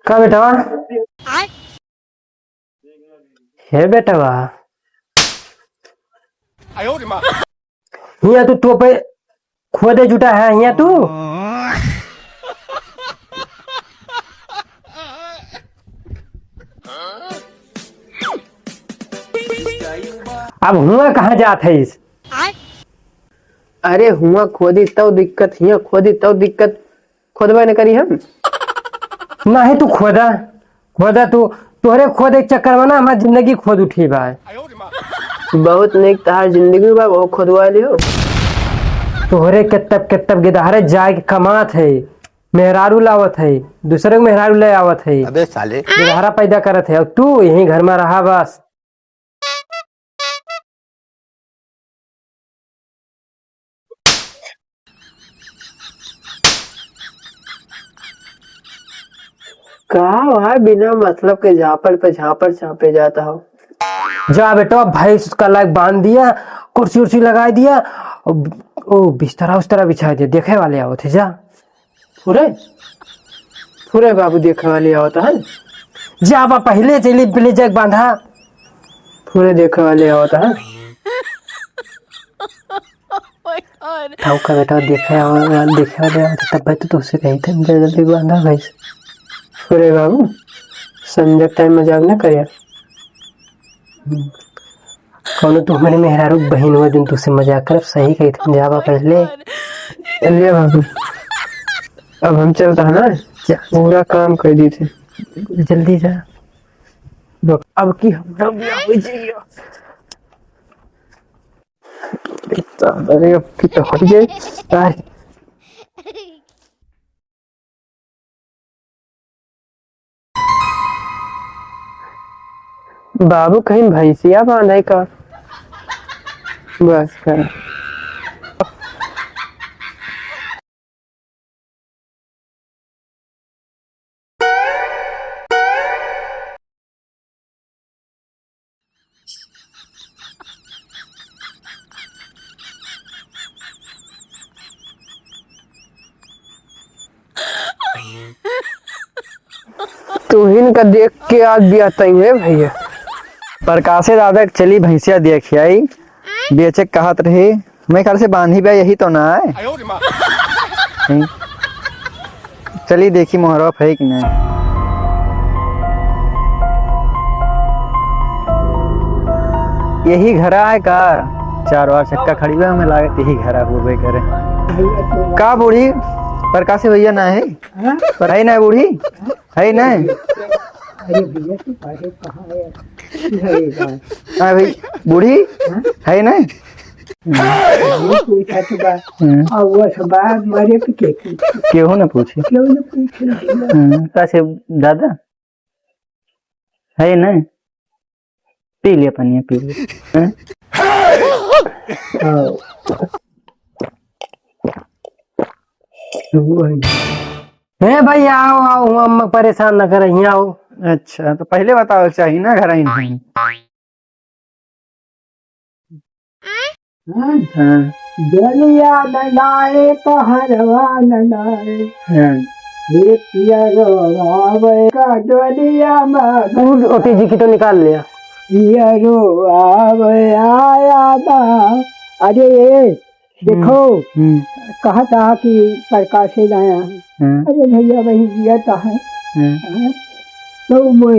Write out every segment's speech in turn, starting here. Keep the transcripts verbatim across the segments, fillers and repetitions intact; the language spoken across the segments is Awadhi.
का बेटवा? हे बेटवा, हियाँ तू तोपे खोदे जुटा है, हियाँ तू। अब हुआँ कहाँ जात है इस? अरे हुआँ खोदी तब दिक्कत, हियाँ खोदी तब दिक्कत, खोदबे न करी हम। नाहीं तू खोदा, खोदा तू, तोहरे खोदे के चक्कर में ना हमार जिंदगी खोद उठी बा। बहुत नीक तहार जिंदगी बा, वो खोदवा लियो। तोहरे केतब केतब गिदहरे जाए के कमात है, मेहरारू लावत है, दूसरे के मेहरारू ले आवत है। अबे साले। गिदहरा पैदा करत है, और तू यहीं घर में रहा बस। का भाई बिना मतलब के झापड़ पे झापड़ चापे जाता हो? जा बेटा, भैंस उसका लायक बांध दिया, कुर्सी उर्सी लगा दिया, ओ, ओ बिस्तरा उस्तरा बिछा दिया, देखे वाले आवत है, जा। फुरे, फुरे बाबू देखे वाले आवत है। जा बा, पहले चली, पहले जाके बांधा। फुरे देखे वाले आवत है। Oh my God। ठाउका बेटा देखे आवा, देखे वाले आवत है, तब भाई तो तुझसे कही थे, जल्दी जल्दी बांधा भैंस। फुरे बाबू, संजय टाइम मजाक ना करिया। कौनो तू हमरे मेहरारू बहिन हुआ, जोन तुझसे मजाक करब, सही कही थे, जाबा पहले। चलिए बाबू, अब हम चलता है ना, जा। पूरा काम कर दी थे। जल्दी जा। अब की हमरा बियाह हो जाइए। अरे, अब की तो हट गई। अरे। बाबू कहीं भैंसिया बांधे का? बस कर। तुहिन का देख के आज बियाह तय है भैया। प्रकाशे दादा के चली भैंसिया देख आई, बेचे कहत रही। मैं ख्याल से बांधी बा, यही तो ना है। आयो रे माँ। नहीं। चली देखी मोहरवा फैक ने। यही घरा है का? चार बार चक्का खड़ी हुआ, हमें लागत यही घरा होबे करे। का बूढ़ी? प्रकाश भैया ना है? हाँ? पर है ना बूढ़ी? है ना? अरे भैया, तू पहले कहाँ है? अरे भाई। हाँ भाई, बूढ़ी? हाँ? है ना? ये पूछा तो बा। हम्म। और वो सब बात मारे तो के पूछे? केहू ना पूछे। केहू ना पूछे। हम्म, का से दादा? है ना? पी ले पनिया, पी ले। हैं? हाँ। वो है। ए भाई, आओ, आओ, हुआँ अम्मा परेशान न करे, हियाँ आओ। अच्छा, तो पहले बतावे के चाही ना, घर आई नहीं। हाँ? हाँ। डोलिया न लाए, पहरवा न लाए। हाँ। ये पिया रो आवे का डोलिया में। तू ओटी जी की तो निकाल लिया। पिया रो आवे आया ना। अरे, ये देखो, हम्म। कहा था कि प्रकाश से लाया। हाँ। अरे भैया, वही दिया था। हाँ। हाँ? तो वो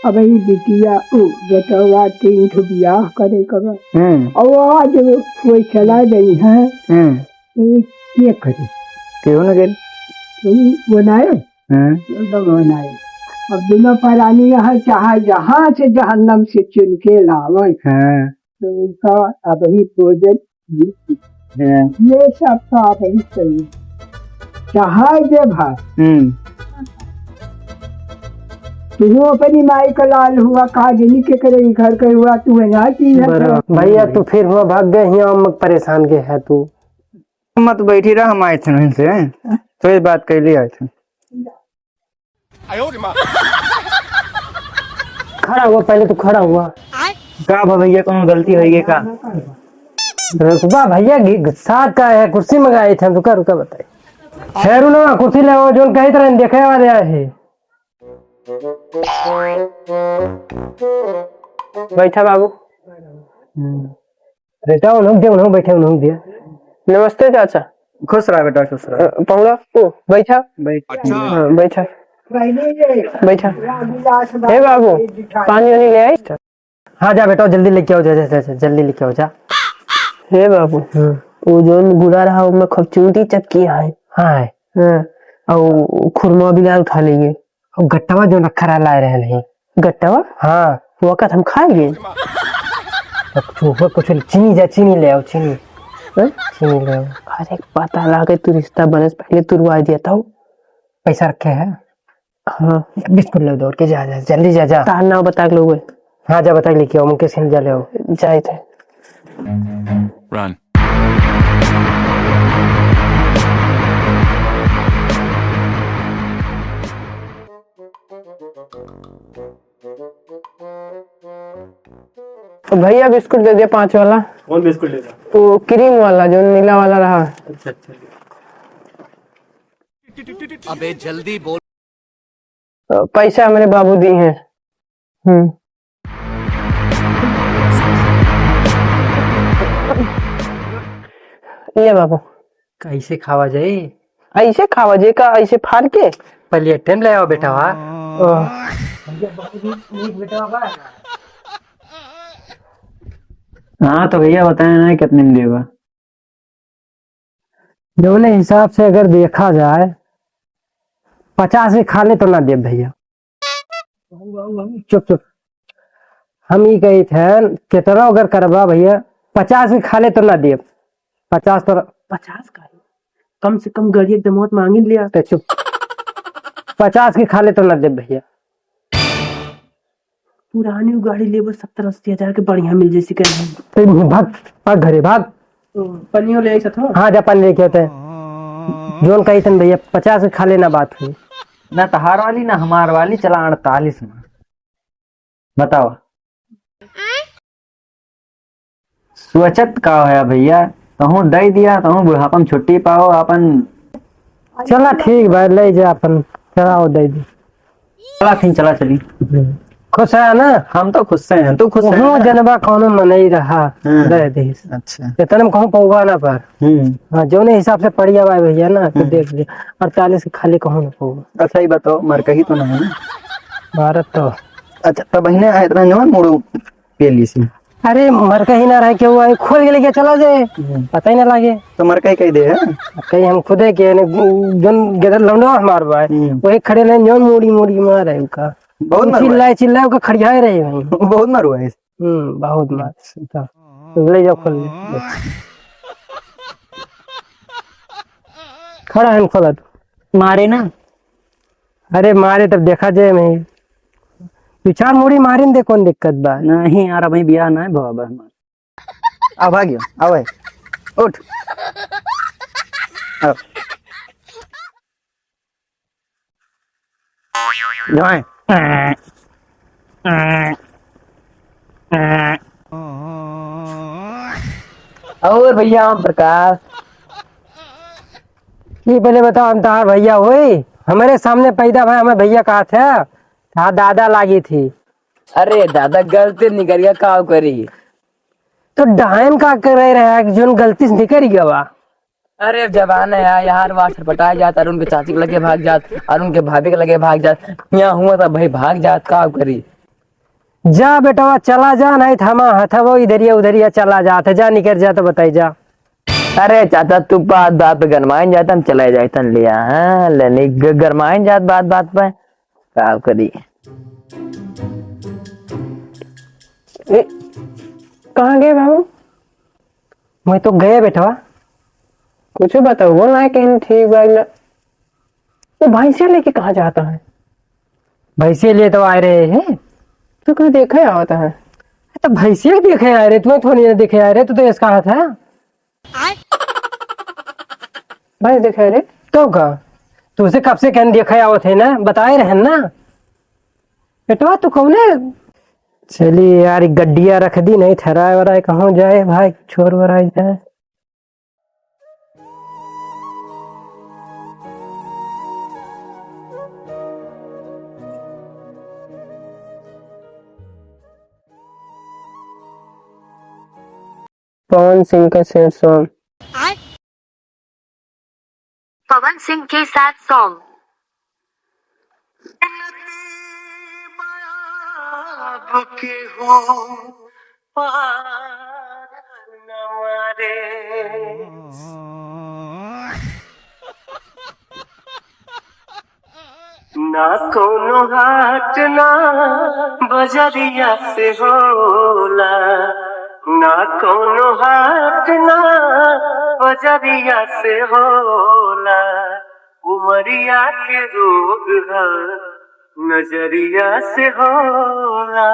अबही बिटिया, उ, बेटवा तीन ठो बियाह करे के बा। हम्म। और आज कोई चला गई है, हम्म। तो ये के करे? केहू न करे। तो वो बनाए? हम्म। वो तो बनाए। अब दुनो परानी यहाँ चाहे जहाँ से जहन्नम से चुन के लावे, हाँ। तो उनका अबही भोजन हाँ। ये सब तो आप ही सही। चाहे जे भाई। हम्म। तू अपनी माई का लाल हुआ, का जनी के करे घर के हुआ, तू है ना चीज है बराबर। तो। भैया, तू फिर हुआ भाग गए, हियाँ हम परेशान के है तू। मत बैठी रह, हम आए थे वहीं से, हैं? तो ये बात कर लिया आए थे। खड़ा हुआ, पहले तू खड़ा हुआ। का भा भैया, कौनो गलती होई गई का? रुकबा भैया, गि-, गुस्सा का है, कुर्सी मंगाए थे हम, रुका, रुका, बताए। हेरू ना, कुर्सी ले आओ, जोन कही तरह देखे वाले आए हैं। बैठा बाबू। हम्म। बेटा, उन्हों दे, उन्हों बैठे, उन्हों दे। नमस्ते चाचा। खुश रहा बेटा, खुश रहा। अ, पहुड़ा, ओ, बैठा। बैठ। अच्छा। हाँ, बैठा। बैठा। हे बाबू, पानी वानी ले आई? हाँ, जा बेटा, जल्दी लेके आओ, जा, जा, जा, जा, जल्दी लेके आओ, जा। हे बाबू, हम्म। वो जोन गुड़ा रहा, ओमे खूब चूंटी चपकी है। हाँ, है। हाँ। और खुरमा भी ला उठा लेंगे। और गट्टवा जो रखा रहा, लाए रहे नहीं। गट्टवा? हाँ। वो वक्त हम खाएंगे। अब चूहा कुछ चीनी जा, चीनी ले आओ, चीनी। हाँ? चीनी ले आओ। अरे, पता लागे तू रिश्ता बने से पहले तुरवा दिया था। पैसा रखे है? हाँ। बिस्कुट ले दौड़ के जा, जा, जल्दी जा, जा। तार नाव बता के लोगे। हाँ, जा बता के लेके आओ, मुकेश सिंह जा ले आओ। जाए थे। Run। तो भैया बिस्कुट दे दिया पाँच वाला। कौन बिस्कुट लेगा? वो क्रीम वाला जो नीला वाला रहा। अच्छा, अच्छा। अबे जल्दी बोल। अ, पैसा मेरे बाबू दिए हैं। हम्म। ले बाबू। कैसे खावा जाए? ऐसे खावा जाए का? ऐसे फाड़ के? प्लेट में ले आओ बेटा, वाह। ओ। हाँ, तो भैया बताए ना कितने में देगा? जौने हिसाब से अगर देखा जाए, पचास के खाले तो ना देब भैया। चुप, चुप। हम ई कही थे, केतनो अगर करबा भैया, पचास के खाले तो ना देब। पचास तो पचास का है? कम से कम गाड़ी एकदम मौत मांगी लिया। ते चुप। पचास के खाले तो ना देब भैया। पुरानी उ गाड़ी लेबो सत्तर अस्सी हजार के बढ़िया मिल जैसी कहीं। ते भाग, भाग घरे, भाग। ओ, पनियो ले आई सथो? हाँ, जा पानी लेके आते हैं। जोन कही थन भैया, पचास के खाले ना बात हुई। ना तहार वाली, ना हमार वाली, चला अड़तालीस में। बताओ। सोचत का होया भैया, कहूँ दे दिया, कहूँ बुढ़ापा में छुट्टी पाओ अपन। चला ठीक बा, ले जा अपन, चलाओ दे दी। चला ठीक, चला चली। हम्म। खुश है ना? हम तो खुश से हैं, तू खुश है वहाँ ना? जनबा कौनो मनई रहा, हाँ। दे दीस। अच्छा। इतने में कहूँ पौवा ना पर। हम्म। हाँ, जौने हिसाब से पड़िया बा भैया ना, तो हम्म। देख ले। अड़तालीस के खाली कहूँ ना पौवा। अच्छा, ये बताओ, मरकही तो ना है ना? भारत तो। अच्छा, तब बहिने आए इतना जवान मोड़ो। पी ली सी। अरे, मरकही ना रहे, केहू आए, खोल के लेके चला जाए, हम्म। पता ही ना लागे। तो मरकही कही दे है? कहीं हम खुदे के ने, जौन गेदर लौंडवा हमार बा, हम्म। वही खड़े रहे, जौन मुड़ी, मुड़ी मारे उनका। बहुत मरवाए। चिल्लाए, चिल्लाए, ओका खड़ियाए रहे वहीं। बहुत मरवाए। हम्म, बहुत मार। अच्छा। तो ले जाओ, खोल ले। खड़ा है, खोला तू। मारे ना। अरे मारे तब देखा जाए नहीं। दो चार मुड़ी मारिन दे, कौन दिक्कत बा? नहीं यार, अभी बियाह ना है भवा बा हमार। आ भागियो, आवे। उठ। आ। जाए। और भैया ओम प्रकाश, ये पहले बताओ, हम तहार भैया होई? हमारे सामने पैदा भा हमें भैया कहा था, तहार दादा लागी थी। अरे दादा, गलती निकरिया का करी? तो डायन का करे रहा है कि जोन गलती से निकल गया बा? अरे जमाना है यार, वाट छटपटाए जात, अरुण के चाची के लगे भाग जात, अरुण के भाभी के लगे भाग जात, यहाँ हुआ था भाई भाग जात, का करी? जा बेटवा, चला जा, नहीं तो हमा हथवा इधरिया उधरिया चला जात है, जा निकर जा तो बताई जा। अरे चाचा, तू बात बात पे गरमाइन जात, हम चले जाए तन लिया, हाँ, लेने ग-, गरमाइन जात बात बात पे, का करी? ए, कहाँ गए बाबू? मैं तो गए बेटवा। कुछ बताओ, बोल ना कहीं ठीक बात ना। वो भैंसिया लेके कहाँ जाता है? भैंसिया लिए तो आए रहे हैं। तो कहीं देखे आवता है? तो भैंसिया देखे आए रहे, तुम्हें थोड़ी ना देखे आए रहे, तू तो इसका हाथ है। भैंस देखे रहे? तो का? तुझसे कब से कहन देखे आवत है ना, बताए रहे ना। बेटवा तू कौने? चलिए यार, ई गड्डिया रख दी, नहीं ठहराए वराए कहूँ जाए भाई, छोर वराए जाए। पवन सिंह के सैड सॉन्ग। पवन सिंह के सैड सॉन्ग। ना कौनो हाट ना बजरिया से होला, ना कौनो हाट ना बजरिया से होला, उमरिया के रोग ह नजरिया से होला।